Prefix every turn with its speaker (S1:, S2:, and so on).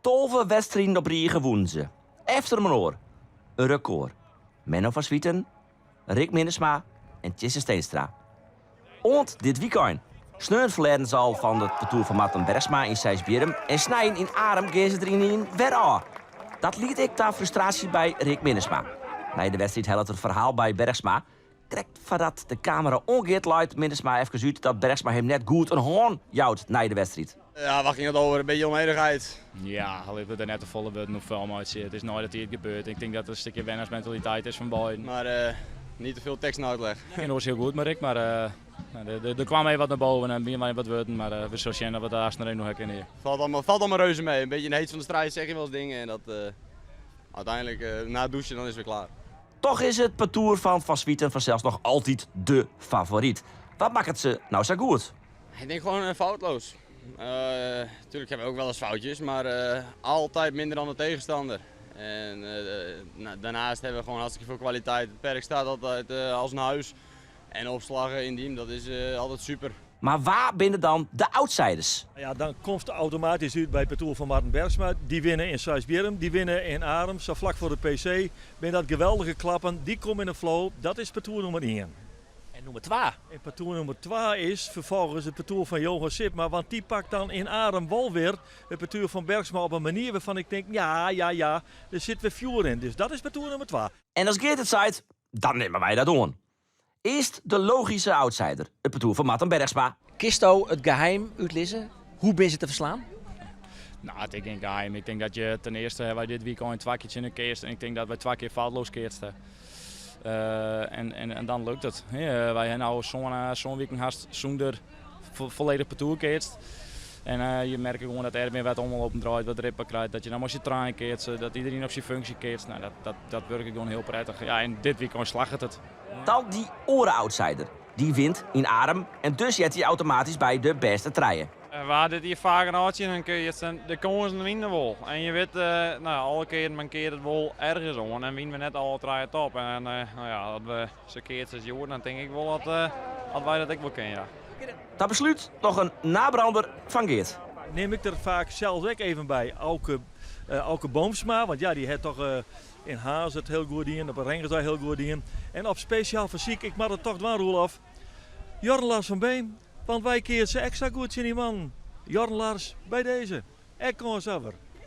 S1: 12 wedstriden op rige wûnen se efter inoar. In rekôr. Menno van Zwieten, Rick Minnesma en Tjisse Steenstra. Oant dit wykein. Sneon ferlearen se al fan it partoer fan Marten Bergsma yn Seisbierrum en snein yn Arum gean se der ynienen wer ôf. Dat liedt ek ta frustraasje by Rick Minnesma. Nei de wedstriid hellet er ferhaal by Bergsma. Krekt foardat de kamera oangiet leit Minnesma efkes út dat Bergsma him net goed in hân jout nei de wedstriid.
S2: Ja, waar ging het over? Een beetje onenigheid.
S3: Ja, litte we der net te folle wurden oer fuol meitsje. It is nei de tiid gebeurd. Ik tink dat it in stikje wennersmentaliteit is fan beiden.
S2: Maar niet te veel tekst en uitleg.
S3: Ik kin oars hiel goed mei Rick, mar der kwam even wat nei boven en wiene wat wurden, mar we sille sjen oft we it aanst noch even ha kinne.
S2: Valt allemaal reuze mee. Een beetje in de heet van de strijd zeg je wel eens dingen en dat uiteindelijk na het douchen dan is het weer klaar.
S1: Toch is it partoer fan Van Zwieten fansels noch altyd de favoryt. Wat makket se no sa goed?
S2: Ik denk gewoon foutloos. Natuurlijk hebben we ook wel eens foutjes, maar altijd minder dan de tegenstander. En nou, daarnaast hebben we gewoon hartstikke veel kwaliteit. Het perk staat altijd als een huis. En opslagen in diem, dat is altijd super.
S1: Mar wa binne dan de outsiders?
S4: Ja, dan komst automatysk út by it partoer fan Marten Bergsma. Dy winne yn Seisbierrum, dy winne yn Arum, sa flak foar de PC. Binne dat geweldige klappen, dy komme yn de flow. Dat is partoer nûmer ien.
S5: En nûmer twa?
S4: En partoer nûmer twa is ferfolgens it partoer fan Johan Sipma, want dy pakt dan yn Arum wol wer it partoer fan Bergsma op in manier wêrfan ik tink, ja, ja, ja, der sit wer fjoer yn. Dus dat is partoer nûmer twa.
S1: En as Geert it seit, dan nimme wy dat oan. Earst de logyske outsider, it partoer fan Marten Bergsma.
S5: Kinsto it geheim útlizze? Hoe binne se te ferslaan?
S3: No, it is gjin geheim. Ik tink dat je ten earste hawwe wy dit wykein twa kear tsjin elkoar keatst en ik tink dat wy twa kear foutloos keatsten. En dan lukt it. Wy hawwe no sân wiken hast sûnder folledich partoer keatst. En je merke gewoan dat Erwin wat omlopen draait, wat ritme krijt, dat je dan mei syn trijen keatse, dat iedereen op syn funksje keatst. No, dat wurket gewoan hiel prettig. Ja, en dit wykein slagget it.
S1: Dan dy oare outsider. Dy wint yn Arum en dus heart hy automatysk by de bêste trije.
S6: We ha dit jier faker ôftsjin en kun je de kânsen winne wol. En je wit, no, alle kearen men keart it wol ergens oan en winne we net alle trije top. En no ja, as we sa keatse as hjoed, dan tink ik wol dat wy dat ek wol kinne, ja.
S1: Ta beslút noch in nabrander fan Geert.
S4: Nim ik der faak sels ek even by Auke, Auke Boomsma, want ja, dy hat toch yn Harns it hiel goed dien, op de Rengersdei hiel goed dien. En op spesjaal fersyk, ik moat it toch dwaan Roelof, Jorn Lars van Beem, want wy keatse ek sa goed tsjin dy mannen. Jorn Lars, by dizze, ek kânshawwer.